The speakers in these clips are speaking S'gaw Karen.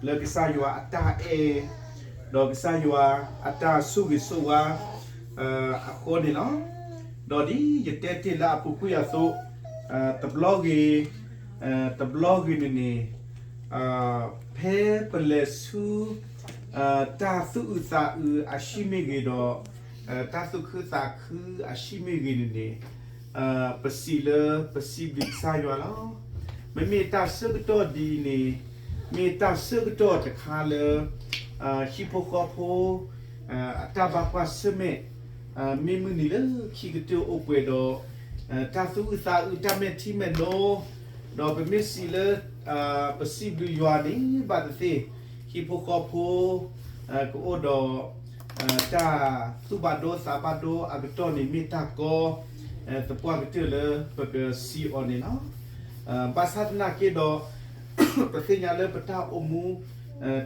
လၢကစၢ်ယွၤအတၢ်အဲၣ်, ဒီးကစၢ်ယွၤအတၢ်ဆိၣ်ဂ့ၤဆိၣ်ဝါအဃိန့ၣ်လီၤ. ဒီးဒ်ယတဲတ့ၢ်လၢအပူၤကွံာ်အသိး, တဘျီဂ့ၤ, တဘျီဂ့ၤန့ၣ်န့ၣ်, ဖဲပလဲၤဆူ တၢ်သူၣ်အုးသးအုးအဟံၣ်မ့ၢ်ဂ့ၤဒီး, တၢ်သူၣ်ခုသးခုအဟံၣ်မ့ၢ်ဂ့ၤန့ၣ်န့ၣ်, ပစံးလၢပစံးဘျုးကစၢ်ယွၤလီၤ. မ့မ့ၢ်တၢ်ဆၢကတီၢ်ဒ်အံၤန့ၣ်, မ့ၢ်တၢ်ဆၢကတီၢ်တခါလၢ ဟံၣ်ဖိဃီဖိ အတၢ်ဘၣ်ကွၢ်ဆၢၣ်မဲာ်, မ့ၢ်မုၢ်နံၤလၢခံကတၢၢ်အိၣ်ပှဲၤဒီး တၢ်သူၣ်အုးသးအုးတၢ်မဲာ်ထံမဲာ်နိ, ဒီးပမ့ၢ်စံးလၢ ပစံးဘျုးယွၤန့ၣ် ဘၣ်သ့ၣ်သ့ၣ် ဟံၣ်ဖိဃီဖိ ကအိၣ်ဒီး တၢ်သူၣ်ဘၣ်ဒိသးဘၣ်ဒိအကတီၢ်န့ၣ်မ့ၢ်တၢ်ကီ သပှၢ်ကတၢၢ်လၢပကစံးအီၤန့ၣ်လီၤ. ဘၣ်ဆၣ်သနာ်က့ဒီး ပသ့ၣ်ညါလၢပတၢ်အိၣ်မူ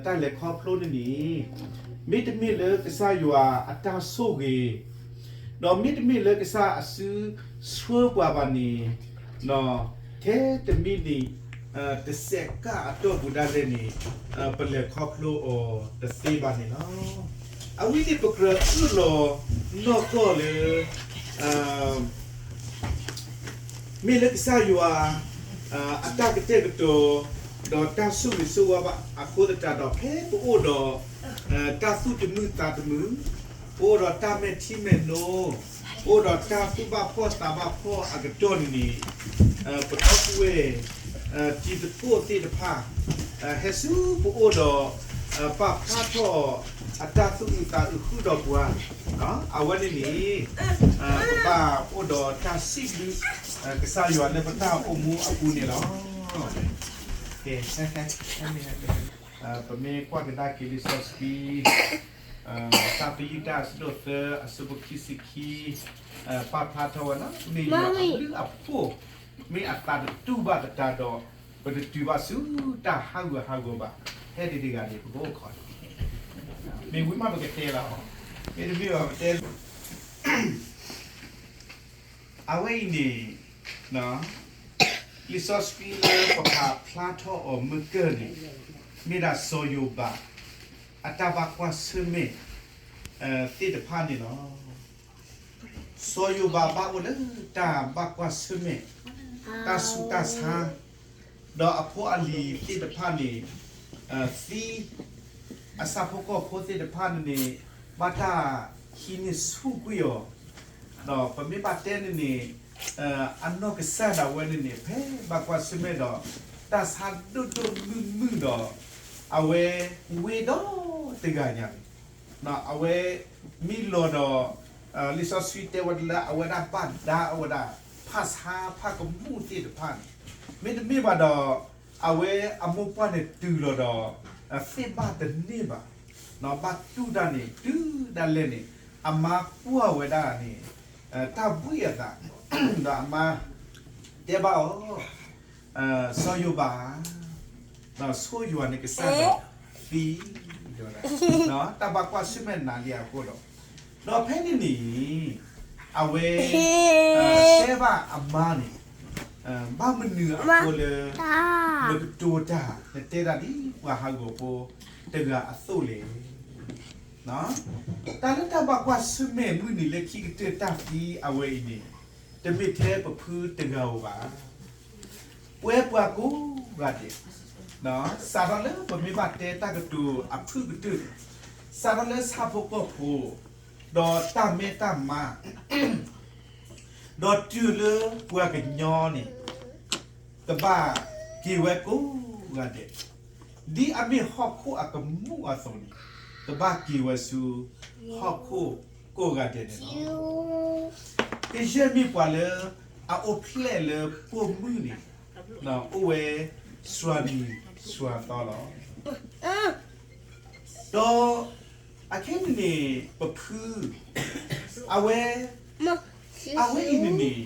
တၢ်လဲၤခီဖျိန့ၣ်န့ၣ် မ့တမ့ၢ်လၢကစၢ်ယွၤအတၢ်ဆိၣ်ဂ့ၤ ဒီးမ့တမ့ၢ်လၢကစၢ်အစုဆှၢပှၤဘၣ်န့ၣ်, ထဲတမံၤန့ၣ် တစဲးကၣ်အတီၢ်ပူၤဒၣ်လဲာ်န့ၣ် ပလဲၤခီဖျိအီၤတသ့ဘၣ်န့ၣ်လီၤ. အဝဲန့ၣ်ပကြၢးအၢၣ်လီၤနီၢ်ကီၢ်လၢ မ့ၢ်လၢကစၢ်ယွၤ အတၢ်ကတဲာ်ကတီၤ ဒီးတၢ်ဆိၣ်ဂ့ၤဆိၣ်ဝါဘၣ်အဃိသတးဒီး ဖဲပအိၣ်ဒီး တၢ်သူၣ်တမုာ်သးတမုာ်, ပအိၣ်ဒီးတၢ်မဲာ်ထံမဲာ်နိ, ပအိၣ်ဒီးတၢ်သူၣ်ဘၣ်ဖှီၣ်သးဘၣ်ဖှီၣ်အကတီၢ်န့ၣ်န့ၣ်, ပထီၣ်ကွဲ တံၤသကိးသ့ၣ်တဖၣ် ဟဲဆူပအိၣ်ဒီး ပာ်ဖျါထီၣ် အတၢ်သူၣ်အုးသးအုးဃုာ်ဒီးပှၤ, အဝဲန့ၣ်န့ၣ် ပဘၣ်အိၣ်ဒီးတၢ်စံးဘျုး ကစၢ်ယွၤလၢပတၢ်အိၣ်မူအပူၤန့ၣ်လီၤ. ပမ့ၢ်ကွၢ်ကဒါက့ၤလံာ်စီဆှံ တၢ်ပယုၢ်တၢ်အဆၢဒိၣ်သၢ အဆၢဖိခံဆံခံ ပာ်ဖျါထီၣ်ဝဲလၢ မ့ၢ်ယွၤအဘျုးအဖှိၣ် မ့ၢ်အသးတတူၢ်ဘၣ်သတးဒီး ပတတုၤဘၣ်ဆူတၢ်ဟးဂူာ်ဟးဂီၤဘၣ်. ဟဲဒံးတဂၤန့ၣ် ပကအိၣ်ခိးန့ၣ် မ့ၢ်ဝံၤမးပကတဲလီၤ, မ့တမ့ၢ်ဘၣ်ပတဲ အဝဲအံၤန့ၣ် လံာ်စီဆှံလၢပဖးဖျါထီၣ်အီၤမုၢ်ကၢၢ်န့ၣ် မ့ၢ်ဒၣ်စီၤယိၤဘး အတၢ်ဘၣ်ကွၢ်ဆၢၣ်မဲာ် သ့ၣ်တဖၣ်န့ၣ်လီၤ. စီၤယိၤဘးဘၣ်အိၣ်လၢတၢ်ဘၣ်ကွၢ်ဆၢၣ်မဲာ်, တၢ်ဆူးတၢ်ဆါ, ဒီးအဖိအလံၤသ့ၣ်တဖၣ်န့ၣ် သံ, အဆၣ်ဖိကီၢ်ဖိသ့ၣ်တဖၣ်န့ၣ်န့ၣ် ဘၣ်တၢ်ဟံးန့ၢ်ဆူၣ်ကွံာ်အီၤ, ဒီးပမ့ၢ်ဘၣ်တဲန့ၣ်န့ၣ် အနီၢ်ကစၢ်ဒၣ်ဝဲန့ၣ်န့ၣ် ဖဲဘၣ်ကွၢ်ဆၢၣ်မဲာ်ဒီး တၢ်ဆါဒိၣ်ဒိၣ်မုၢ်မုၢ်ဒီး အဝဲဝ့ၤဒီးတဂၤညါန့ၣ် အဝဲမံလီၤဒီး လံာ်စီဆှံတဲဝဲဒၣ်လၢအဝဲဒၣ်ဘၣ်ဒါအဝဲဒၣ် ဖၣ်ဆါဖၣ်ကမူၣ်သ့ၣ်တဖၣ်န့ၣ်, မ့တမ့ၢ်ဘၣ်ဒီး အဝဲအမိၢ်ပှၢ်န့ၣ်တုၤလီၤဒီး သ့ၣ်ဘၣ်တန့ၢ်ဘၣ်, ဘၣ်တူၢ်တၢ်န့ၣ် တုၤဒၣ်လဲာ်န့ၣ် အမါကွၢ်ဝဲဒၣ်န့ၣ် တၢ်ဘှံးအသး ဒီးအမါတဲဘၣ်အီၤ စီၤယိၤဘး ဆိၣ်ယွၤန့ၣ်ကစၢ်ဒီးသံ, တၢ်ဘၣ်ကွၢ်ဆၢၣ်မဲာ်နၤလံအဃိဒီး, ဒီးဖဲန့ၣ်န့ၣ် အဝဲတဲဘၣ်အမါန့ၣ် ဘၣ်မနုၤအဃိလၢ နကတိၤတၢ် နတဲတၢ်ဒ်ပှၤဟးဂီၤဖိတဂၤအသိးလဲၣ်. တၢ်လၢတၢ်ဘၣ်ကွၢ်ဆၢၣ်မဲာ်မုၢ်နံၤလၢခံကတၢၢ်တၢ်သံအဝဲအံၤန့ၣ် တမ့ၢ်ထဲပဖုတဂၤဧိၤဘၣ်. ပဝဲပှၤကိးဂၤဒဲး စးထီၣ်လၢပမ့ၢ်ဘၣ်တဲတၢ်ကတိၤအဖုၣ်ကတၢၢ်န့ၣ် စးထီၣ်လၢဆၣ်ဖိကီၢ်ဖိ ဒီးတၢ်မဲတၢ်မါ ဒီးတုၤလၢပှၤကညီန့ၣ် ကဘၣ်က့ၤဝဲကိးဂၤဒဲး, ဒ်အမ့ၢ်ဟီၣ်ခိၣ်အကမူၣ်အသိးန့ၣ် ကဘၣ်က့ၤဝဲဆူဟီၣ်ခိၣ်ကိးဂၤဒဲးန့ၣ်လီၤ. ကယဲၢ်မ့ၢ်ပှၤလၢအအိၣ်ဖျဲၣ်လၢပိာ်မုၣ်န့ၣ် အိၣ်ဝဲစှၤနံၤစှၤသီလီၤ. ဒီးအခဲန့ၣ်န့ၣ် ပဖု အဝဲ အဝဲအံၤန့ၣ်န့ၣ်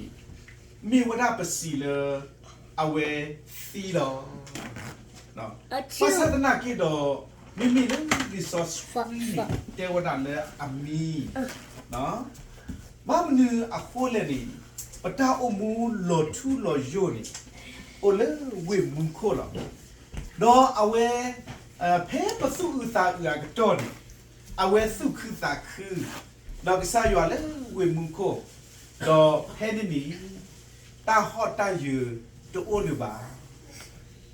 မ့ၢ်ဝဲဒၣ်ပစံးလၢ အဝဲသံလီၤ. ဘၣ်ဆၣ်သနာ်က့ဒီး မ့မ့ၢ်လၢလံာ်စီဆှံန့ၣ် တဲဝဲဒၣ်လၢအမံ ဘၣ်မနုၤအဃိလဲၣ်န့ၣ် ပတၢ်အိၣ်မူလီၤထူလီၤယိာ်န့ၣ် အိၣ်လၢဝ့ၢ်မူခိၣ်လီၤ. ဒီးအဝဲ ဖဲပသူၣ်အုးသးအုးအကတီၢ်န့ၣ်, အဝဲသူၣ်ခုသးခု, ဒီးကစၢ်ယွၤလၢဝ့ၢ်မူခိၣ်, ဒီးဖဲန့ၣ်န့ၣ်, တၢ်ဟီၣ်တၢ်ယၢၤတအိၣ်လၢၤဘၣ်,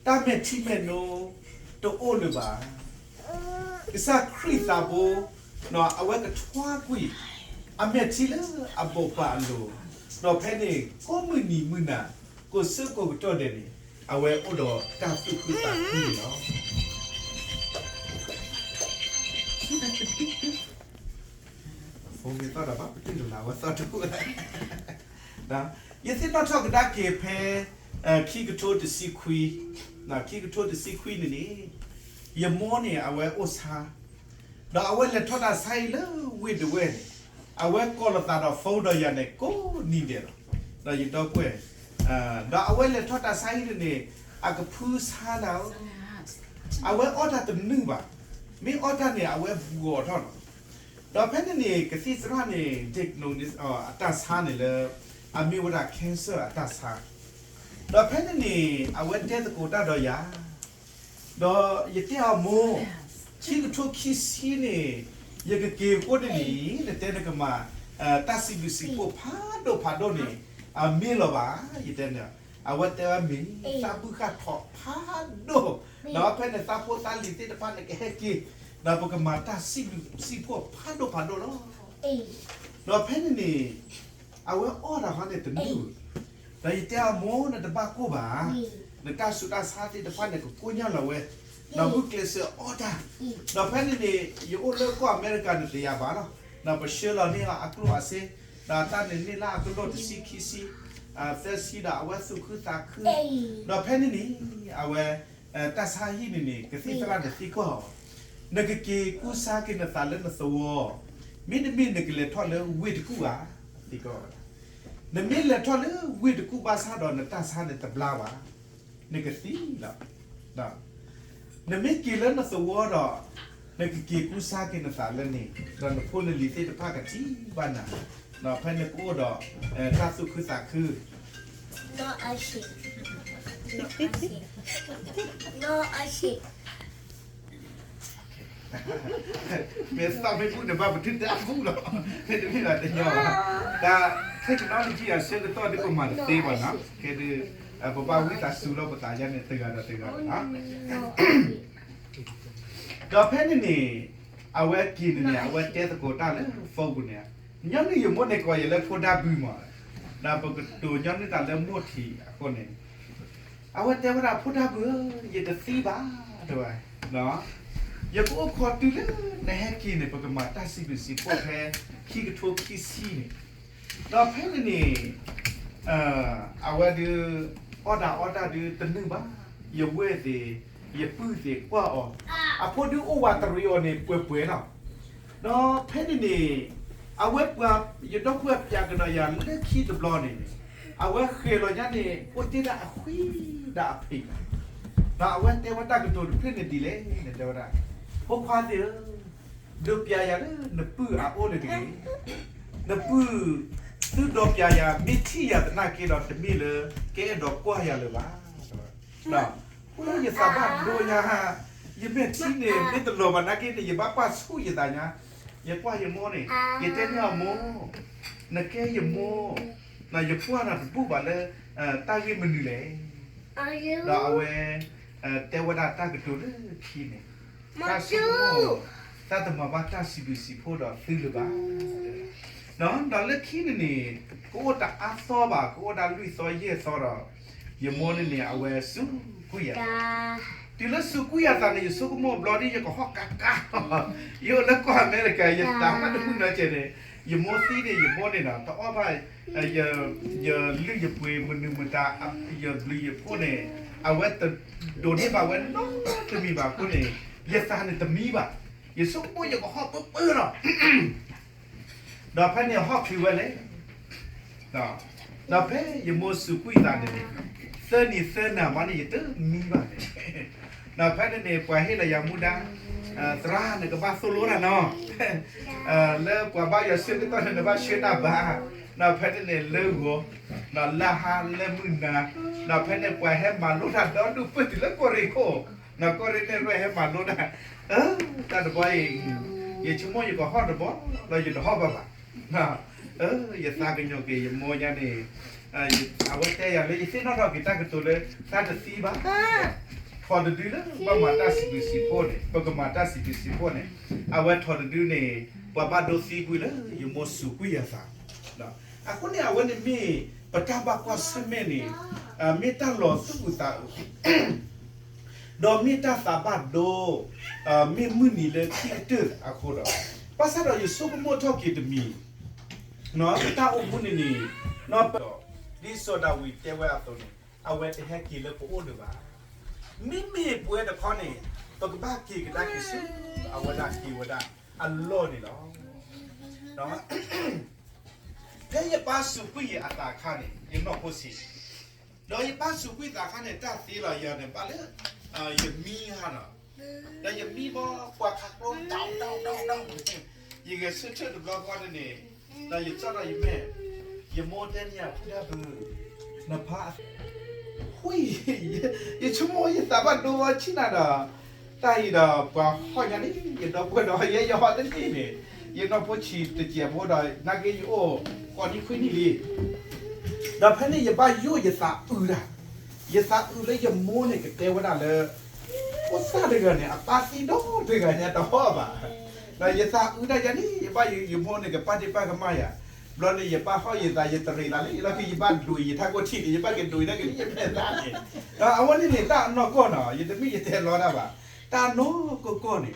တၢ်မဲာ်ထံမဲာ်နိတအိၣ်လၢၤဘၣ်. ကစၢ်ခရံာ်သးဘိ, အဝဲကထွါကွံာ် အမဲာ်ထံလၢအဘိးပၢ်အလိၤ, ဒီးဖဲန့ၣ်ကိးမုၢ်နံၤမုၢ်နၤ, ကိးဆၢကိးကတီၢ်ဒဲးန့ၣ်, အဝဲအိၣ်ဒီးတၢ်သူၣ်ခုသးခုန့ၣ်လီၤ. ဖိမ့ၢ်သီၣ်ဒီးဘၣ်ပတုာ်တလၢ်ဝဲသီၣ်တအိၣ်, ယသ့ၣ်နီၣ်ထီၣ်ကဒါက့ၤဖဲ ခံကထိတဆံခွံ, ခံကထိတဆံခွံန့ၣ်န့ၣ်, ယမိၢ်န့ၣ်အဝဲအိၣ်ဆါ, ဒီးအဝဲလဲၤထီၣ်တၢ်ဆါဟံၣ်လၢဝ့ၢ်ဒဝဲၢ်န့ၣ်, အဝဲကိးလိာ်သးဒီး phone ဒီးယၤန့ၣ်ကိးနံၤဒဲးလီၤ. ဒီးယဒီပုၢ်ဝဲၢ်, ဒီးအဝဲလဲၤထီၣ်တၢ်ဆါဟံၣ်န့ၣ်န့ၣ်, အကဖုဆါနၤဧၢ, အဝဲအီၣ်တၢ်တနုာ်ဘၣ်, မ့ၢ်အီၣ်တၢ်န့ၣ် အဝဲဘူးအီၤထီၣ်လီၤ. ဒီးဖဲန့ၣ်န့ၣ် ကသံၣ်သရၣ်န့ၣ် ဒ့းနုာ် အတၢ်ဆါန့ၣ်လၢ အမ့ၢ်ဝဲဒၣ် cancer အတၢ်ဆါ, ဒီးဖဲန့ၣ်န့ၣ် အဝဲတဲသကိးတၢ်ဒီးယၤ, ဒီးယတဲအီၤမိၢ်, ခံကထိခံဆံန့ၣ် ယကက့ၤအဃိန့ၣ်န့ၣ် နတဲနကမၤ တၢ်စံးဘျုးစံးဖှိၣ်ဖးဒိၣ်ဖးဒိၣ်န့ၣ် အမ့ၢ်လီၤဘၣ်, ယတဲန့ၣ်, အဝဲတဲဝဲမ့ၢ် သးဘုၣ်ဃၣ်ထီၣ်ဖးဒိၣ်, ဒီးဖဲန့ၣ်သးဖိသးလံၤသ့ၣ်တဖၣ်န့ၣ်ကဟဲက့ၤ, ဒီးပကမၤတၢ်စံးဘျုးစံးဖှိၣ်ဖးဒိၣ်ဖးဒိၣ်လီၤ. ဒီးဖဲန့ၣ်န့ၣ် အဝဲအီၣ်တၢ်ဃီန့ၣ်တနုာ်, ဒီးယတဲအီၤမိၢ် နတဘၣ်ကိၢ်ဘၣ်, နတၢ်ဆူးတၢ်ဆါသ့ၣ်တဖၣ်န့ၣ် ကကိညၢ်လီၤဝဲ, ဒီးဂုာ်ကျဲးစၢးအီၣ်တၢ်, ဒီးဖဲန့ၣ်န့ၣ် ယအိၣ်လၢကီၢ်အမဲရကၤန့ၣ်တယၤဘၣ်လီၤ, ဒီးပဆှၢလီၤန့ၢ်အီၤအကျိၣ်အစ့, ဒီးတၢ်န့ၣ်န့ၢ်လၢအကလီၢ်တဆံခံဆံ, သၢဆံဒီးအဝဲသူၣ်ခုသးခု, ဒီးဖဲန့ၣ်န့ၣ် အဝဲ တၢ်ဆါဟံၣ်န့ၣ်န့ၣ် ကသံၣ်သရၣ်န့ၣ်သံကွၢ်အီၤ, နကက့ၤကူစါက့ၤနသးလၢနသဝီ, မ့တမ့ၢ်နကလဲၤထီၣ်လၢဝ့ၢ်တကူၣ်ဧါ, သံကွၢ်ဝဲဒၣ်, နမ့ၢ်လဲၤထီၣ်လၢဝ့ၢ်တကူၣ်ဘၣ်ဆၣ်ဒီးနတၢ်ဆါန့ၣ်တဘျါဘၣ်, နကသံလီၤ. နမ့ၢ်က့ၤလၢနသဝီဒီး နကက့ၤကူစါက့ၤနသးလၢန့ၣ်, ဒီးနဖိနလံၤသ့ၣ်တဖၣ်ကထံၣ်ဘၣ်နၤ, ဒီးဖဲနကအိၣ်ဒီး တၢ်သူၣ်ခုသးခု မ့ၢ်သီၣ်မ့ၢ်ဘူၣ်န့ၣ် ဘၣ်ပတုာ်တၢ်ဘူၣ်လီၤ, မ့တမ့ၢ်ဘၣ်တညီဘၣ်, တၢ် technology အဆၢကတီၢ်ဒ်ပမၤတသ့ဘၣ်နီၤ, ခဲဒုး ပဘၣ်ဝံသးစူၤလီၤပသးယါန့ၣ် တဂၤဒီးတဂၤလီၤ. ဒီးဖဲန့ၣ်န့ၣ် အဝဲက့ၤန့ၣ်န့ၣ် အဝဲတဲသကိးတၢ်လၢ phone ပူၤန့ၣ်, ညီနုၢ်ယမိၢ်န့ၣ်ကိးယၤလၢဖိဒါဘုးမး, ဒီးပကတိၤညီနုၢ်တၢ်လၢမိၢ်ထံးအဃိန့ၣ်, အဝဲတဲဝဲဒၣ် ဖိဒါဘုးဧၢ, ယတသံဘၣ် တဲဝဲ, ယကအိၣ်ခိးတုၤလၢနဟဲက့ၤန့ၣ် ပကမၤတၢ်စံးဘျုးစံးဖှိၣ်ဖဲခံကထိခံဆံန့ၣ်, ဒီးဖဲန့ၣ်န့ၣ် အဝဲဒုး အီၣ်တၢ်အီတၢ်ဒုးတနုာ်ဘၣ်, ယဝဲၢ်သ့ၣ် ယပုၢ်သ့ၣ်ကွၢ်အီၤ, အဖိဒုးအိၣ်ဝးတရံးအီၤန့ၣ်ပှဲၤပှဲၤလီၤ. ဒီးဖဲန့ၣ်န့ၣ် အဝဲပှၤ ယဒီပုၢ်ဝဲၢ်ပျးကဒီးယၤလၢခံတဘျီန့ၣ်, အဝဲဃဲၤလီၤညါန့ၣ် အိၣ်တ့ၢ်ဒၣ်အဃံဒီးအဖံး, ဒီးအဝဲတဲဝဲတၢ်ကတိၤတဖျၢၣ်န့ၣ်ဒ်လဲၣ်န့ၣ် တဲဝဲဒၣ်, ဖိခွါသ့ၣ်ဧၢ, ဒိးပျးယၤလၢနပုၢ်အအိၣ်န့ၣ်တဂ့ၤ, နပုၢ် သုဒိးပျးယၤ မ့ၢ်ထံၣ်ယၤသနာ်က့ဒီး တမ့ၢ်လၢကအဲၣ်ဒိးကွၢ်ယၤလၢၤဘၣ်, ဒီး ယသးဘၣ်ဒိညါ, ယမဲာ်ထံန့ၣ် မ့ၢ်တလီၤဘၣ်နာ်က့န့ၣ် ယဘၣ်ကွၢ်ဆူၣ်ယသးညါ, ယကွၢ်ယမိၢ်န့ၣ် ယတဲန့ၢ်အမိၢ်, နကဲယမိၢ်, ယကွၢ်နၤတဘူၣ်ဘၣ်လၢ တၢ်ဂ့ၢ်မနုၤလဲၣ်, ဒီးအဝဲ တဲဝဲဒၣ်တၢ်ကတိၤလၢခံန့ၣ်, တၢ်ဆိကမိၣ်, တၢ်တမၤဘၣ်တၢ်စံးဘျုးစံးဖှိၣ်ဒီးသုလၢၤဘၣ်, ဒီးလၢခံန့ၣ်န့ၣ် ကအိၣ်တအါသီဘၣ် ကအိၣ်ဒၣ်လွံၢ်သီယဲၢ်သီဒီး ယမိၢ်န့ၣ်န့ၣ် အဝဲစူးကွံာ်ယၤ, တုၤလၢစူးကွံာ်ယၤသးန့ၣ် ယဆိကမိၣ်ဘျီဒ်ယကဟီၣ်ကါကါ, ယအိၣ်လၢကီၢ်အမဲရကၤ ယသးမ့ၢ်တမုာ်နီတစဲးန့ၣ်, ယမိၢ်သံန့ၣ် ယမိၢ်န့ၣ်ဒီး တအီၣ်ဘၣ် ယလုၢ်ယပှ့ၤမနုၤမတၤ, ယဘျုးယဖှိၣ်န့ၣ် အဝဲတဒိးန့ၢ်ဘၣ်ဝဲနီတမံၤဘၣ်အဃိန့ၣ်, ယသးန့ၣ်တမံဘၣ်, ယဆိကမိၣ်ယကဟီၣ်ပၢပၢလီၤ ဒီးဖဲန့ၣ်ဟီၣ်ချုးဝဲလဲၣ်, ဒီးဖဲယမိၢ်စူးကွံာ်သးန့ၣ်န့ၣ်, သၢနံၤသၢနၤမးန့ၣ် ယတမံဘၣ်န့ၣ်, ဒီးဖဲန့ၣ်န့ၣ် ပှၤဟ့ၣ်လီၤယၤမူဒါ, သရၣ်နကဘၣ်သိၣ်လိတၢ်နီၤ, လၢပှၤဘါယွၤဆၢကတီၢ်န့ၣ် နဘၣ်ဆှၢတၢ်ဘါ, ဒီးဖဲန့ၣ်န့ၣ် လၢဂီၤ, ဒီးလၢဟါလၢမုၢ်နၤ, ဒီးဖဲန့ၣ်ပှၤဟဲမၤလိတၢ်ဒီဒူၣ်ပၢၢ်တုၤလၢကီၢ်ရ့ၣ်ခိၣ် ကီၢ်ရ့ၣ်နဲၣ်ရွဲၣ်ဟဲမၤလိတၢ်, တၢ်တဘီအံၤ, ယဆိကမိၣ်ယကဟီၣ်တဘီ, ဒီးယတဟီၣ်ဘၣ်ဘၣ်. ယသးကညီၤက့ၤယမိၢ်ညါန့ၣ်, အဝဲတဲယၤလၢယသ့ၣ်နီၣ်ထီၣ်က့ၤတၢ်ကတိၤလၢ တၢ်တသံဘၣ်, ထီၣ်တဒုလၢဘၣ်မၤတၢ်စံးဘျုးစံးဖှိၣ်န့ၣ်, ပကမၤတၢ်စံးဘျုးစံးဖှိၣ်န့ၣ်, အဝဲထီၣ်တဒုန့ၣ်, ပှၤဘၣ်ဒိသံကွံာ်လၢယမိၢ်စူးကွံာ်ယသး. အဃိန့ၣ် အဝဲန့ၣ်မ့ၢ်ပတၢ်ဘၣ်ကွၢ်ဆၢၣ်မဲာ်န့ၣ်, မ့ၢ်တၢ်လီၤသူၣ်အုးသးအုး ဒီးမ့ၢ်တၢ်သးဘၣ်ဒိ, မ့ၢ်မုၢ်နံၤလၢခံကတၢၢ်အဃိဒီး, ဘၣ်ဆၣ်ဒီးယဆိကမိၣ်ထီၣ်က့ၤတမံၤ, ပတၢ်အိၣ်မူန့ၣ်န့ၣ်, ဒ်စီၤဒၤဝံးတဲဝဲအသိးန့ၣ်, အဝဲတဟဲက့ၤလၢပအိၣ်လၢၤဘၣ်. မ့မ့ၢ်ပဝဲတခီန့ၣ်, ပကဘၣ်က့ၤကဒါက့ၤဆူ အဝဲဒၣ်က့ၤဝဲဒၣ်အလီၢ်န့ၣ်လီၤ. ဖဲယပၢ်စူးကွံာ်ယၤအသးအခါန့ၣ်, ယနီၢ်ဖိဆံး, ဒီးယပၢ်စူးကွံာ်သးအခါန့ၣ် တၢ်သ့လီၤယၤန့ၣ် ဘၣ်လၢ ယမံဟါနီၤ, ဒီးယမံဘီပှၤခးကျိ ဒီဒီဒီဒီ, ယဂဲၤဆၢထၢၣ်တဘျီဃီန့ၣ်န့ၣ်, ဒီးယစံးထီၣ်ယမဲာ်, ယမိၢ်တဲန့ၢ်ယၤ ဖုဒၣ်ဘုး, နဖါ ယဆိကမိၣ်ယသးဘၣ်ဒိဆံးနၤဒီး, တၢ်အံၤဒီးပှၤဟီၣ်ညါန့ၣ် ယဒီပုၢ်ဝဲၢ်ဒီးယဲယဟီၣ်တန့ၢ်န့ၣ်, ယနီၢ်ဖိဆံးတစဲးဖိဒီး နာ်က့ယအိၣ်ဃိးနံၣ်ခွံနံၣ်လံ. ဒီးဖဲန့ၣ်ယဘၣ်ယိၣ်ယသးအုးတၢ်, ယသးအုးလၢယမိၢ်န့ၣ်ကတဲဝဲဒၣ်လၢ ဖိသၣ်တဂၤန့ၣ် အပၢ်သံဒီတဂၤန့ၣ် အတဟီၣ်ဘၣ်. ဒီးယသးအုးတၢ်ယၤန့ၣ် ယဘၣ်ယမိၢ်န့ၣ်ကပာ်ဒ့ၣ်ပာ်ကမၣ်ယၤ, ဘျီန့ၣ်ယပၢ်ဟီၣ်ယသး ယတရံးသးလၢ လီၢ်ခံယဘၣ်ဒိးအံၤယထးခိၣ်ထံးန့ၣ် ယဘၣ်ကဒိးအံၤတၢ်ကလံၣ်ယမဲာ်သၣ်န့ၣ်, ဒီးအဝဲန့ၣ်န့ၣ် တၢ်အနီၢ်ကီၢ်နီၤ ယတမ့ၢ်ယတဲလီတၢ်ဘၣ်, တၢ်နီၢ်ကီၢ်ကီၢ်န့ၣ်,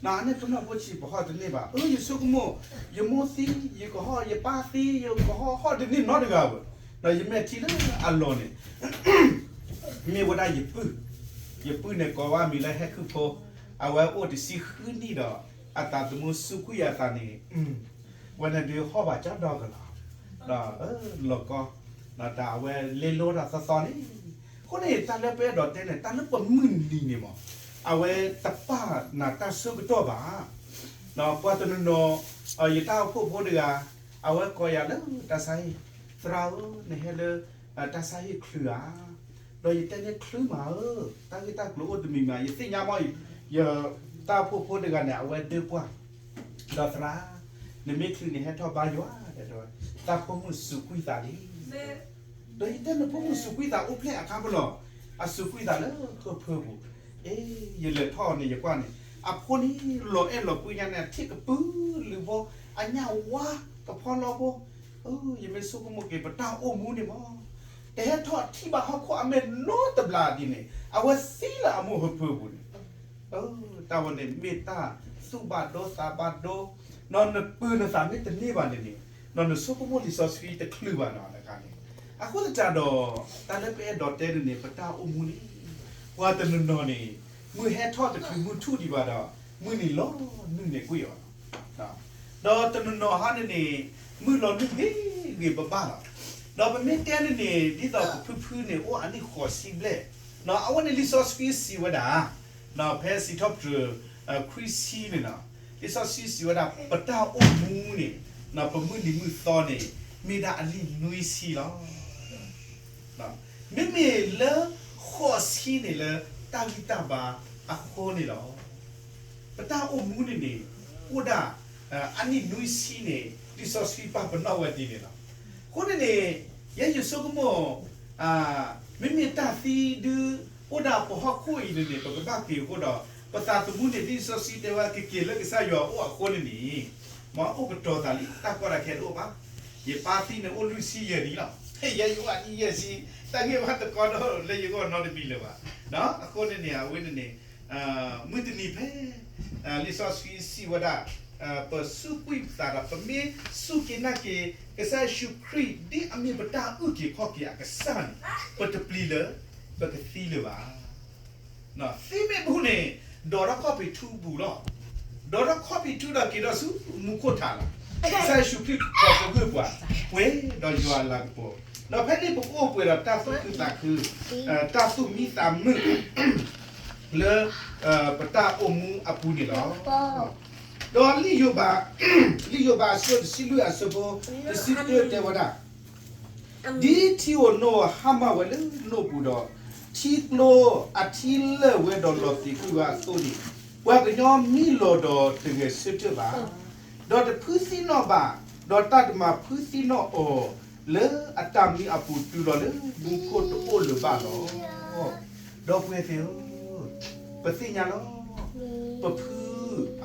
အန့ၣ်ပနီၢ်ဖိဆံးပဟီၣ်တန့ၢ်ဘၣ်, ယဆိကမိၣ်, ယမိၢ်သံ, ယကဟီၣ်, ယပၢ်သံ, ယကဟီၣ်, ဟီၣ်တန့ၢ်နီတဂၤဘၣ်, ဒီးယမဲာ်ထံလၢအလီၢ်န့ၣ် မ့ၢ်ဝဲဒၣ်ယပုၢ်, ယပုၢ်န့ၣ်ကိးဝဲမံၤလၢဟဲခုၣ်ဖိ, အဝဲအိၣ်တဆံဃုနံၣ်ဒီး အသးသမူစူးကွံာ်အသးန့ၣ်, ဝဲန့ၣ်ဒုးဟီၣ်ဘၣ်ကၠီဒီကလီၤ, ဒီးလီၤကီ, ဒီးတၢ်အဝဲလဲလိတၢ်သီသီန့ၣ်, အဃိန့ၣ် တၢ်လၢပအဲၣ်ဒိးတဲန့ၣ် တၢ်လၢပမုၢ်နံၤန့ၣ်မး, အဝဲတပာ်နၤတၢ်ဆၢကတီၢ်ဘၣ်, ပှၤတနီၤနီၤ, ယတၢ်အိၣ်ဖှိၣ်ဖိတဂၤ, အဝဲကိးယၤလၢတၢ်ဆါဟံၣ်, သရၣ်ဧၢ, နဟဲလၢတၢ်ဆါဟံၣ်ချုးဧါ, ဒီးယတဲန့ၢ်ချုးမးဧၢ, တၢ်ဂ့ၢ်တၢ်ကျိၤအိၣ်တမံၤမံၤ ယသ့ၣ်ညါမး, ယတၢ်အိၣ်ဖှိၣ်ဖိတဂၤန့ၣ် အဝဲဒၣ်ပှၢ်, ဒီးသရၣ်, နမ့ၢ်ချုးန့ၣ်ဟဲထီၣ်ဘါယွၤ, တၢ်ပိာ်မုၣ်စူးကွံာ်သးလံ. ဒီးယတဲန့ၢ်ပိာ်မုၣ်စူးကွံာ်သးအိၣ်ဖျဲၣ်အခါပလီၢ်, အစူးကွံာ်သးလၢဟၢဖၢပူၤ, အ့ ယလဲၤထီၣ်န့ၣ် ယကွၢ်န့ၣ်, အဖိန့ၣ်လီၤအဲၣ်လီၤကွံညါန့ၣ် အထံၣ်ကပုာ်လုာ်ဖိ, အညၣ်ဝါကဖီလီဖိ, ယမ့ၢ်ဆိကမိၣ်က့ၤ ပတၢ်အိၣ်မူန့ၣ်မး, တဟဲထီၣ်ထံၣ်ဘၣ်ဟီၣ်ခိၣ်အမဲာ်နီတဘျီဒ်န့ၣ် အဝဲသံလၢအမိၢ်ဟၢဖၢပူၤန့ၣ်, တၢ်ဝဲန့ၣ်မ့ၢ်တၢ်သူၣ်ဘၣ်ဒိသးဘၣ်ဒိ, ဒီးနပုၢ်နသးမ့ၢ်တန့ၢ်ဘၣ်န့ၣ်န့ၣ်, ဒီးနဆိကမိၣ်လံာ်စီဆှံတချုးဘၣ်နီတခါန့ၣ်, အဃိသတးဒီး, တၢ်လၢပအဲၣ်ဒိးတဲန့ၣ်န့ၣ် ပတၢ်အိၣ်မူန့ၣ်, ပှၤတနီၤနီၤန့ၣ်, မုၢ်ဟဲထီၣ်တချုးမုၢ်ထူၣ်ဒံးဘၣ်ဒီး, မုၢ်နံၤလီၤနုာ်န့ၢ်ကွံာ်အီၤလီၤ. ဒီးတနီၤနီၤဟါန့ၣ်န့ၣ်, မုၢ်လီၤနုာ်ဂ့ၤဂ့ၤဘၣ်ဘၣ်လီၤ. ဒီးပမ့ၢ်တဲန့ၣ်န့ၣ် ဒ်သိးပဖုဖုန့ၣ်အိၣ်အနံၣ်ဃိးဆံဘျဲၣ်, အဝဲန့ၣ်လံာ်စီဆှံစံးဝဲဒၣ်, ဖဲစံးထီၣ်ပတြၢၤခွံဆံန့ၣ်လီၤ, လံာ်စီဆှံစံးဝဲဒၣ် ပတၢ်အိၣ်မူန့ၣ်, ပမုၢ်နံၤမုၢ်သီန့ၣ်, မ့ၢ်ဒၣ်အနံၣ်နွံဆံလီၤ. မ့မ့ၢ်လၢဃိးဆံန့ၣ်လၢတၢ်ဂံၢ်တၢ်ဘါအဃိန့ၣ်လီၤ. ပတၢ်အိၣ်မူန့ၣ်န့ၣ်, အိၣ်ဒၣ်, အနံၣ်နွံဆံန့ၣ် လံာ်စီဆှံပာ်ပနီၣ်ဝဲဒ်န့ၣ်လီၤ. အဃိန့ၣ်န့ၣ်, ယဲယဆိကမိၣ်, မ့မ့ၢ်တၢ်သံဒုးအိၣ်ဒၣ်ပဟီၣ်ခိၣ်အံၤန့ၣ်န့ၣ် ပကဘၣ်က့ၤအဃိဒီး, ပသးသမူန့ၣ် ဒ်လံာ်စီဆှံတဲဝဲကက့ၤလၢကစၢ်ယွၤအအိၣ်အဃိန့ၣ်န့ၣ်, မ်အိၣ်ကတီၤသးလံ တၢ်ကီတၢ်ခဲတအိၣ်ဘၣ်. ယပၢ်သံန့ၣ်အိၣ်လွံၢ်ဆံယဲၢ်နံၣ်လီၤ. ယဲယအိၣ်အနံၣ်ယဲၢ်ဆံ, တၢ်ဂ့ၢ်ဘၣ်တကီဒီးလၢယဂီၢ်နီတမံၤလၢၤဘၣ်. အဃိန့ၣ်န့ၣ် အဝဲန့ၣ်န့ၣ်, မုၢ်တနံၤဖဲ, လံာ်စီဆှံစံးဝဲဒၣ်, ပစူးကွံာ်ပသးဒီး ပမ့ၢ်စူၢ်က့ၤနာ်က့ၤ ကစၢ်ယ့ၣ်ၡူးခရံာ် ဒ်အမ့ၢ်ပတၢ်အုၣ်က့ၤခီၣ်က့ၤအကစၢ်န့ၣ်, ပတပျံၤလၢ, ပကသံလၢၤဘၣ်. သံမ့ၢ်ဘူၣ်န့ၣ်, ဒိးထီၣ်ခီၣ်ဖံးထူပူၤလီၤ. ဒိးထီၣ်ခီၣ်ဖံးထူဒီးက့ၤထီၣ်ဆူမူခိၣ်ထးလီၤ. ကစၢ်ယ့ၣ်ၡူးခရံာ်ကပှ့ၤပှၤ, ပှဲၤဒီးယွၤအလၤကပီၤ, ဒီးဖဲန့ၣ်ပကအိၣ်ပှဲၤဒီးတၢ်သူၣ်ခုသးခု, တၢ်သူၣ်မံသးမုာ်, လၢ, ပတၢ်အိၣ်မူအပူၤန့ၣ်လီၤ. ဒီးလံာ်ယိၤဘး, လံာ်ယိၤဘးအဆၢတဆံလွံၢ်အဆၢဖိ, တဆံတၢတဲဝဲဒၣ် ဒ်ထံဧိၤနိဧိၤဟါမၢ်ဝဲလၢနိၣ်ပူၤဒီး, ထံကျိအထံလၢာ်ဝဲဒီးလီၤသံးကွံာ်ဝဲအသိးန့ၣ်, ပှၤကညီမံလီၤဒီးတဂဲၤဆၢထၢၣ်ဘၣ်, ဒီးတဖုသံနီၣ်ဘၣ်, ဒီးတၢ်တမၤဖုသံနီၣ်အီၤလၢအတၢ်မံအပူၤတုၤလီၤလၢမူခိၣ်တအိၣ်လၢၤဘၣ်လီၤ. ဒီပုၢ်ဝဲၢ်သ့ၣ်ဧၢ, ပသ့ၣ်ညါလီၤ. ပဖု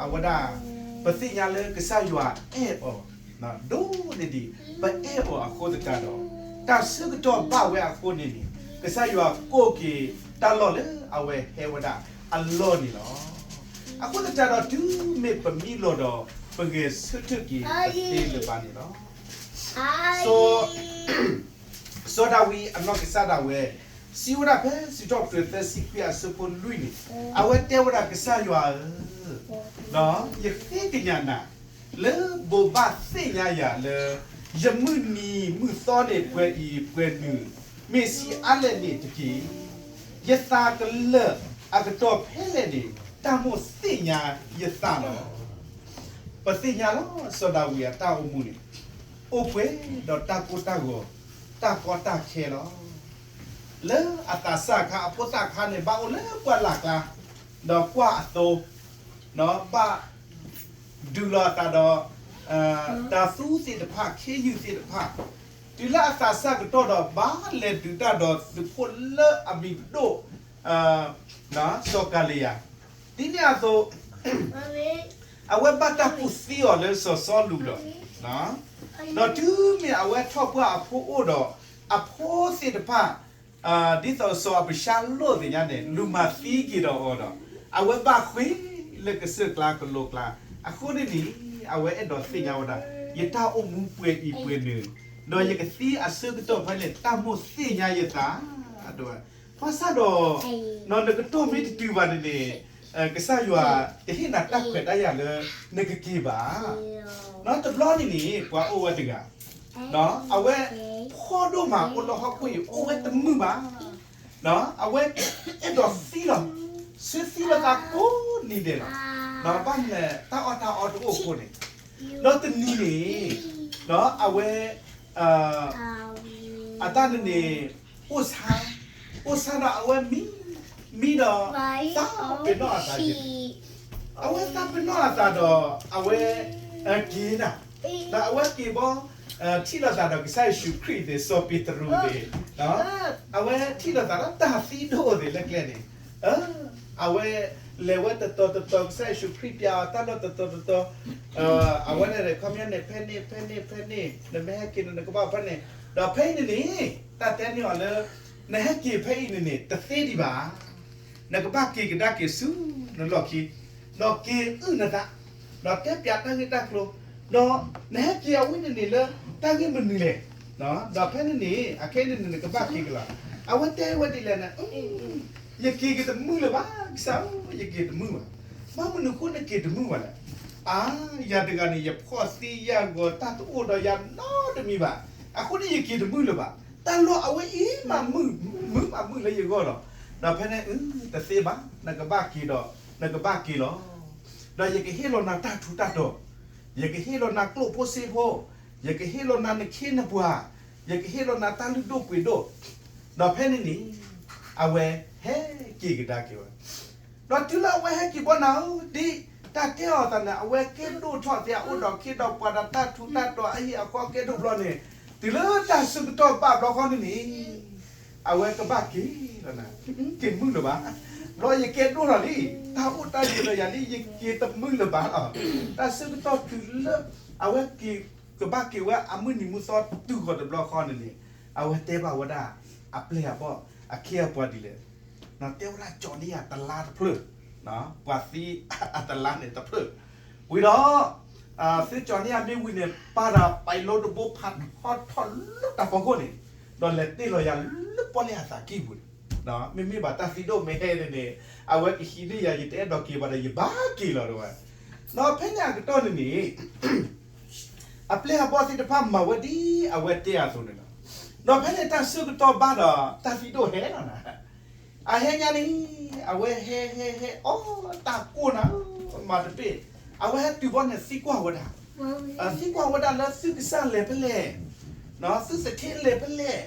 အဝဲဒၣ်, ပသ့ၣ်ညါလၢကစၢ်ယွၤအဲၣ်အီၤဒိၣ်န့ၢ်ဒံး, ပအဲၣ်အီၤအဃိသတးဒီး, တၢ်ဆၢကတီၢ်ဘၣ်ဝဲအဃိန့ၣ်န့ၣ်, ကစၢ်ယွၤကိးက့ၤတၢ်လီၢ်လၢအဝဲဟဲဝဲဒၣ်အလီၢ်န့ၣ်လီၤ. အဃိသတးဒီးတုၤမ့ၢ်ပမံလီၤဒီး, ပဂဲၤဆၢထၢၣ်က့ၤပသ့လၢၤဘၣ်န့ၣ်လီၤ. စီၤဒၤဝံးအနီၢ်ကစၢ်ဒၣ်ဝဲ, စံးဝဲဒၣ်ဖဲစံးထီၣ်ပတြၢၤသၢဆံခွံအဆၢဖိလွံၢ်န့ၣ်, အဝဲတဲဝဲဒၣ်ကစၢ်ယွၤဧၢ, ယဃ့ကညးနၤ, လၢဘိးဘၣ်သ့ၣ်ညါယၤလၢ, ယမုၢ်နံၤမုၢ်သီန့ၣ်ပှဲၤအံၤပှဲၤနုာ်, မ့ၢ်ဆံးအါလဲၣ်န့ၣ်တက့ၢ်. ယသးကလၢာ်အကတီၢ်ဖဲလဲၣ်န့ၣ်, တၢ်မိၣ်သ့ၣ်ညါယသးလီၤ. ပသ့ၣ်ညါလီၤ စီၤဒၤဝံးအတၢ်အိၣ်မူန့ၣ်, အိၣ်ပှဲၤဒီးတၢ်ကိၢ်တၢ်ဂီၤ, တၢ်ကီတၢ်ခဲလီၤ. လၢအသးစၢ်အခါ အဖိသၣ်ခါန့ၣ် ဘၣ်အိၣ်လၢပှၢ်လၢ်ကျါ, ဒီးကွၢ်အသိ, ဒီးဘၣ်ဒုးလီၤအသးဒီး တၤသူသ့ၣ်တဖၣ် ခ့ယုၢ်သ့ၣ်တဖၣ်, တုၤလၢအသးစၢ်ကတီၢ်ဒီး ဘၣ်လဲၤဒုးတၢ်ဒီးသုးဖိလၢအမံၤဒိၣ် စီၤကၤလံယၤ, ဒ်န့ၣ်အသိး အဝဲဘၣ်တၢ်ကူၣ်သံအီၤလၢစီၤစီလူးဒီး, ဒီးတုၤမ့ၢ်အဝဲထီၣ်ပှၢ်အဖိအိၣ်ဒီး, အဖိသ့ၣ်တဖၣ် ဒ်သိးစီၤအၤဘၡါလိၣ်သ့ၣ်ညါန့ၣ် လူၤမၤသံက့ၤဒီးအီၤဒီး, အဝဲဘၣ်ဃ့လၢကစၢၢ်ကျါကလိကျါ, အဃိန့ၣ်န့ၣ်, အဝဲအဲၣ်ဒိးသ့ၣ်ညါဝဲဒၣ်, ယတၢ်အိၣ်မူပှဲၤအံၤပှဲၤနုာ်, ဒီးယကသံအဆၢကတီၢ်ဖဲန့ၣ် တၢ်မိၣ်သ့ၣ်ညါယသး, ဘၣ်ဆၣ်ဒီး, နကတီၢ်မ့ၢ်တတုၤဘၣ်န့ၣ်န့ၣ်, ကစၢ်ယွၤတဟ့ၣ်နၤတၢ်ခွဲးတၢ်ယာ်လၢနကက့ၤဘၣ်. တဘျီန့ၣ်န့ၣ် ပှၤအိၣ်ဝဲတဂၤ, အဝဲဖှီၣ်ဒိၣ်မးအိၣ်လၢဟီၣ်ခိၣ်အံၤ အိၣ်ဝဲတမုာ်ဘၣ်, အဝဲအဲၣ်ဒိးသံလီၤ, ဆၢသံလီၤသးကိးနံၤဒဲးလီၤ, ဘၣ်မနုၤလဲၣ် တၢ်အီၣ်တၢ်အီတအိၣ်အဃိန့ၣ်, ဒီးတနံၤန့ၣ်, အဝဲ အတၢ်န့ၣ်န့ၣ်, အိၣ်ဆါ, အိၣ်ဆါဒီးအဝဲမံ, မံဒီး, သးပ့ၤနီၣ်အသးက့ၤ, အဝဲသးပ့ၤနီၣ်အသးဒီး, အဝဲ, က့ၤနၤ, ဒီးအဝဲက့ၤဘီ, ထံၣ်လိာ်သးဒီးကစၢ်ယ့ၣ်ၡူးခရံာ်သ့ၣ် စီၤပ့းတရူးသ့ၣ်, အဝဲထံၣ်လိာ်သးဒီးတၢ်သံဒိၣ်သ့ၣ်လၢကျဲန့ၣ်, အဝဲလဲၤဝဲတတီၤတတီၤ ကစၢ်ယ့ၣ်ၡူးခရံာ်ပျးအီၤတၢ်လီၢ်တတီၤတတီၤ, အဝဲန့ၣ် ခီပညီန့ၣ် ဖဲန့ၣ် ဖဲန့ၣ် ဖဲန့ၣ် နမ့ၢ်ဟဲက့ၤန့ၣ် နကဘၣ်ဖဲန့ၣ်, ဒီးဖဲအံၤန့ၣ်န့ၣ်, တၢ်တဲန့ၢ်အီၤလၢ, နဟဲက့ၤဖဲအံၤန့ၣ်န့ၣ် တသ့ဒံးဘၣ်, နကဘၣ်က့ၤကဒါက့ၤဆူနလီၢ်ခံ, ဒီးက့ၤအုၣ်နသး, ဒီးတဲပျးတၢ်ဂ့ၢ်တၢ်ကျိၤ, ဒီးနဟဲက့ၤအဝဲန့ၣ်န့ၣ်လၢ, တၢ်ဂ့ၢ်မနုၤလဲၣ်, ဒီးဖဲန့ၣ်န့ၣ် အခဲအံၤန့ၣ်န့ၣ် နကဘၣ်က့ၤကလီၤ, အဝဲတဲဝဲဒ်လဲၣ်န့ၣ် ယက့ၤက့ၤတမုာ်လၢၤဘၣ် ကစၢ်ဧၢ, ယက့ၤတမုာ်ဘၣ်, ဘၣ်မနုၤအဃိနက့ၤတမုာ်ဘၣ်လဲၣ်, အါ, ယၤတဂၤန့ၣ် ယဖှီၣ်သံယၢ်ဂီၤ တၢ်တအိၣ်ဒီးယၤနီတမံၤဘၣ်, အဃိန့ၣ်ယက့ၤတမုာ်လၢၤဘၣ်, တၢ်လီၢ်အဝဲအံၤမးမုာ်, မုာ်မးမုာ်လၢယဂီၢ်လီၤ, ဒီးဖဲန့ၣ် တသ့ဘၣ်, နကဘၣ်က့ၤဒီး, နကဘၣ်က့ၤလီၤ, ဒီးယကဟ့ၣ်လီၤနၤတၢ်ထူးတၢ်တီၤ, ယကဟ့ၣ်လီၤနၤကျိၣ်ဖိစ့ဖိ, ယကဟ့ၣ်လီၤနၤနခ့နပှၤ, ယကဟ့ၣ်လီၤနၤတၢ်လုၢ်ဒိၣ်ပှ့ၤဒိၣ်, ဒီးဖဲန့ၣ်န့ၣ်, အဝဲဟဲက့ၤကဒါက့ၤဝဲ ဒီးတုၤလၢအဝဲဟဲက့ၤဘီနၤဧၢ, ဒ်တၢ်တဲအီၤအသးန့ၣ် အဝဲကဲဒိၣ်ထီၣ်သ့အအိၣ်ဒီးခ့ဒီးပှၤဒီးတၢ်ထူးတၢ်တီၤအဟံၣ်အဃီကဲဒိၣ်ဘျီန့ၣ်, တုၤလၢတၢ်ဆၢကတီၢ်ဘၣ်ဘျီဃီန့ၣ်န့ၣ်, အဝဲကဘၣ်က့ၤလီၤနၤ, က့ၤမုာ်လၢၤဘၣ်, ဘျီယကဲဒိၣ်ထီၣ်လံ, တၢ်အိၣ်တၢ်ယၢၤဒီးယၤလံ ယက့ၤတမုာ်လၢၤဘၣ်လီၤ, တၢ်ဆၢကတီၢ်တုၤလၢ, အဝဲက့ၤ, ကဘၣ်က့ၤဝဲအမုၢ်နံၤမုၢ်သီတုၤဃီၤတဘျီဃီန့ၣ်န့ၣ်, အဝဲတဲဘၣ်ဝဲဒၣ်, အပျဲၢ်အဘီၣ်, အခ့အပှၤဒ်လဲၣ် တဲဝဲဒၣ်ကၠီၤန့ၢ်ယၤတလါတဖျၢၣ်, ပှၤသံအတလါန့ၣ်တဖျၢၣ်, ဝံၤဒီး, သုကၠီၤန့ၢ်ယၤမ့ၢ်ဝံၤန့ၣ် ပာ်ဒီးပာ်လီတဘိဖးထီထီၣ်လၢတၢ်ဖီခိၣ်န့ၣ်, ဒီးလဲၤတ့ၢ်လီၤယၤလၢပီၣ်လဲၣ်အသးကံၢ်ပူၤန့ၣ်, မ့မ့ၢ်ဘၣ်တၢ်သံဒိၣ်မ့ၢ်ဟဲန့ၣ်န့ၣ်, အဝဲကဟံးန့ၢ်ယၤ ယတအဲၣ်ဒိးက့ၤဘၣ်ဒီးယဘၣ်က့ၤလီၤတဝဲ, ဒီးဖဲန့ၣ်အကတီၢ်န့ၣ်န့ၣ် အပျဲၢ်အဘီၣ်သ့ၣ်တဖၣ်မၤဝဲဒ်အဝဲတဲအသိးန့ၣ်လီၤ. ဒီးဖဲန့ၣ်တၢ်ဆၢကတီၢ်ဘၣ်ဒီး တၢ်သံဒိၣ်ဟဲလီၤနၤ. အဟဲညါန့ၣ်, အဝဲဟဲဟဲဟဲအီၣ်တၢ်ကိၢ်နၤ, မၤတပ့ၢ်, အဝဲဟဲတုၤဘီန့ၣ်သံကွၢ်ဝဲဒၣ်, သံကွၢ်ဝဲဒၣ်လၢသုကစၢ်လဲၤဖဲလဲၣ်, သုသထ့လဲၤဖဲလဲၣ်,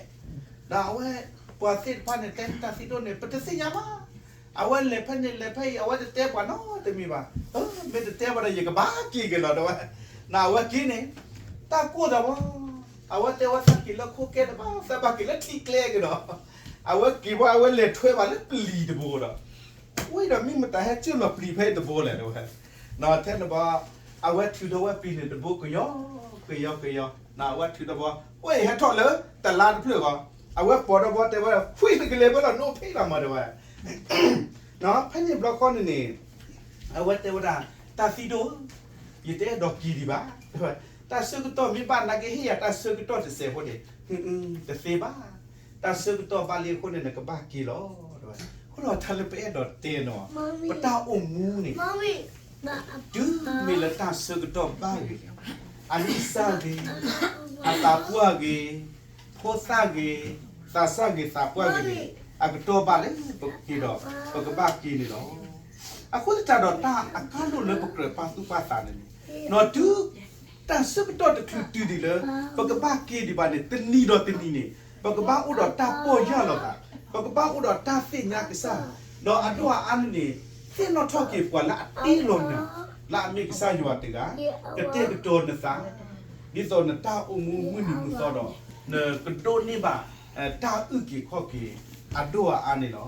ဒီးအဝဲ ပှၤသ့ၣ်တဖၣ်န့ၣ် တဲတၢ်သံဒိၣ်န့ၣ် ပတသ့ၣ်ညါဘၣ်. အဝဲလဲၤဖဲန့ၣ်လဲၤဖဲအံၤ အဝဲတတဲပှၤနီတမံၤဘၣ်. မ့ၢ်တတဲပှၤဒီး ယကဘၣ်က့ၤက့ၤလီၤ တဲဝဲ. နအဝဲက့ၤန့ၣ် တၢ်ကိၢ်သးဝဲ, အဝဲတဲဝဲ သးက့ၤလၢခိကဲတဘၣ်, သးဘၣ်က့ၤလၢထံကျဲက့ၤဒီး, အဝဲက့ၤဝဲ အဝဲလဲၤထွဲဘၣ်လၢပျံၤတဘိဒီး, ဝံၤဒီးမ့ၢ်မတၤဟဲကၢၢ်လီၤပျံၤဖဲအံၤတဘိလဲၣ် တဲဝဲ. ထဲန့ၣ်ဘီ အဝဲထုးထီၣ်ဝဲပျံၤန့ၣ်တဘိကယီကယီကယီ, အဝဲထုးထီၣ်ဘီ ဝဲအံၤဟဲထီၣ်လၢတလါတဖျၢၣ်ဂီၤ, အဝဲပိာ်ဒီးဘီတဲဝဲ ဖှံနကလဲၤဖဲလီၤ နအိၣ်ဖဲလီၤမး တဲဝဲ. ဖဲန့ၣ်ဘျီဃီန့ၣ်န့ၣ် အဝဲတဲဝဲဒၣ် တၢ်သံဒိၣ်ဧၢ, ယတအဲၣ်ဒိးက့ၤဒံးဘၣ် တဲဝဲ. တၢ်ဆၢကတီၢ်မ့ၢ်ဘၣ် နကဟ့ၣ်ယၤတၢ်ဆၢကတီၢ်တစဲးဖိန့ၣ်, တသ့ဘၣ်, တၢ်ဆၢကတီၢ်ဘၣ်လံအဃိန့ၣ် နကဘၣ်က့ၤလီၤ တဲဝဲ. အဃိဒီးတၢ်လၢပအဲၣ်ဒိးတဲန့ၣ် ပတၢ်အိၣ်မူန့ၣ် တုၤမ့ၢ်လၢတၢ်ဆၢကတီၢ်ဘၣ်ဂ့ၤ, အနံၣ်စၢ်ဂ့ၤ, အသးပှၢ်ဂ့ၤ, ဖိသၣ်ဂ့ၤ, သးစၢ်ဂ့ၤသးပှၢ်ဂ့ၤန့ၣ် အကတီၢ်ဘၣ်လၢပက့ၤဒီး ပကဘၣ်က့ၤန့ၣ်လီၤ. အဃိသတးဒီးတၢ်အကါဒိၣ်လၢပကြၢးပာ်သူၣ်ပာ်သးန့ၣ်န့ၣ်, ဒီးတုၤတၢ်ဆၢကတီၢ်တချုးတုၤဒံးလၢ ပကဘၣ်က့ၤဒံးဘၣ်န့ၣ် တနံၤဒီးတနံၤန့ၣ် ပကဘၣ်အိၣ်ဒီးတၢ်ပီၢ်ယၢ်လီၤသး, ပကဘၣ်အိၣ်ဒီးတၢ်သ့ၣ်ညါကစၢ်, ဒီးအဒိၣ်အအါန့ၣ်န့ၣ် သ့ၣ်နီၣ်ထီၣ်က့ၤပှၤလၢအတ့လီၤနၤ, လၢအမ့ၢ်ကစၢ်ယွၤတဂၤ, ကတဲာ်ကတီၤနသး, ဒ်သိးနတၢ်အိၣ်မူမုၢ်နံၤမုၢ်သီဒီး နကဒိးန့ၢ်ဘၣ် တၢ်အုၣ်က့ၤခီၣ်က့ၤအဒိၣ်အအါန့ၣ်လီၤ.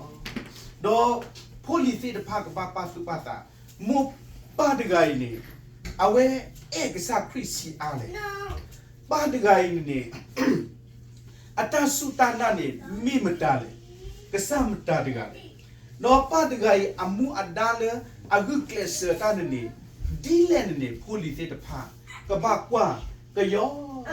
ဒီးဖိလံၤသ့ၣ်တဖၣ်ကဘၣ်ပာ်သူၣ်ပာ်သး, မိၢ်ပၢ်တဂၤအံၤန့ၣ် အဝဲအဲၣ်ကစၢ်ခရံာ်ဆံးအါလဲၣ်. ပၢ်တဂၤအံၤန့ၣ်န့ၣ် အတၢ်စူၢ်တၢ်နာ်န့ၣ် မ့ၢ်မတၤလဲၣ်, ကစၢ်မတၤတဂၤလဲၣ်. ဒီးပၢ်တဂၤအံၤအမူအဒါလၢအဂုာ်ကျဲးစၢးတၢ်န့ၣ်န့ၣ် ဒ်လဲၣ်န့ၣ်န့ၣ် ဖိလံၤသ့ၣ်တဖၣ် ကဘၣ်ကွၢ်ကယီ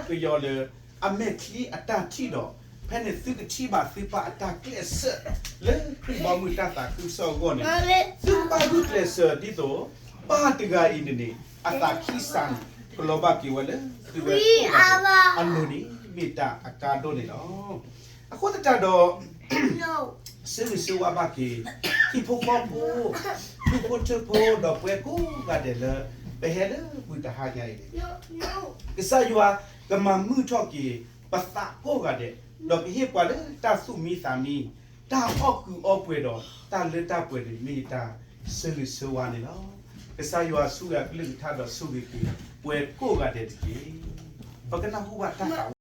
ကယီလၢ အမဲာ်ချံအတၢ်ထံၣ်ဒီး ဖဲန့ၣ်သုကထံၣ်ဘၣ်သုပၢ်အတၢ်ကျဲးစၢး လၢခရံာ်ဘီမုၢ်တၢ်သးခုကစီၣ်အဂီၢ်န့ၣ် သုကဘၣ်ဂုာ်ကျဲးစၢးဒ်သိး ပၢ်တဂၤအံၤန့ၣ်န့ၣ် အသးခံစးန့ၣ် ကလီၤဘၣ်က့ၤဝဲလၢသုဝဲကိးဂၤဒဲးအလိၤန့ၣ် မ့ၢ်တၢ်အကါဒိၣ်န့ၣ်လီၤ. အဃိသတးဒီး ဆၢဂ့ၤဆၢဝါဘၣ်က့ၤ ဟံၣ်ဖိဃီဖိ ဒူၣ်ဖိထၢဖိ ဒီးပဝဲကိးဂၤဒဲးလၢ ပဟဲလၢမုၢ်တဟါညါအံၤန့ၣ် ကစၢ်ယွၤကမၤမုာ်ထီၣ်က့ၤ ပသးကိးဂၤဒဲး, ဒီးကဟ့ၣ်ပှၤလၢတၢ်သူၣ်မံသးမံ, တၢ်အီၣ်ကုးအီပှဲၤဒီး တၢ်လၢတၢ်ပှဲၤန့ၣ် မ့ၢ်တၢ်ဆၢဂ့ၤဆၢဝါန့ၣ်လီၤ. ကစၢ်ယွၤဆိၣ်ဂ့ၤအကလုၢ်ကထါဒီးဆိၣ်ဂ့ၤက့ၤ ပဝဲကိးဂၤဒဲးတက့ၢ်. ပကနၢ်ဟူဘၣ်တၢ်သးဝံၣ်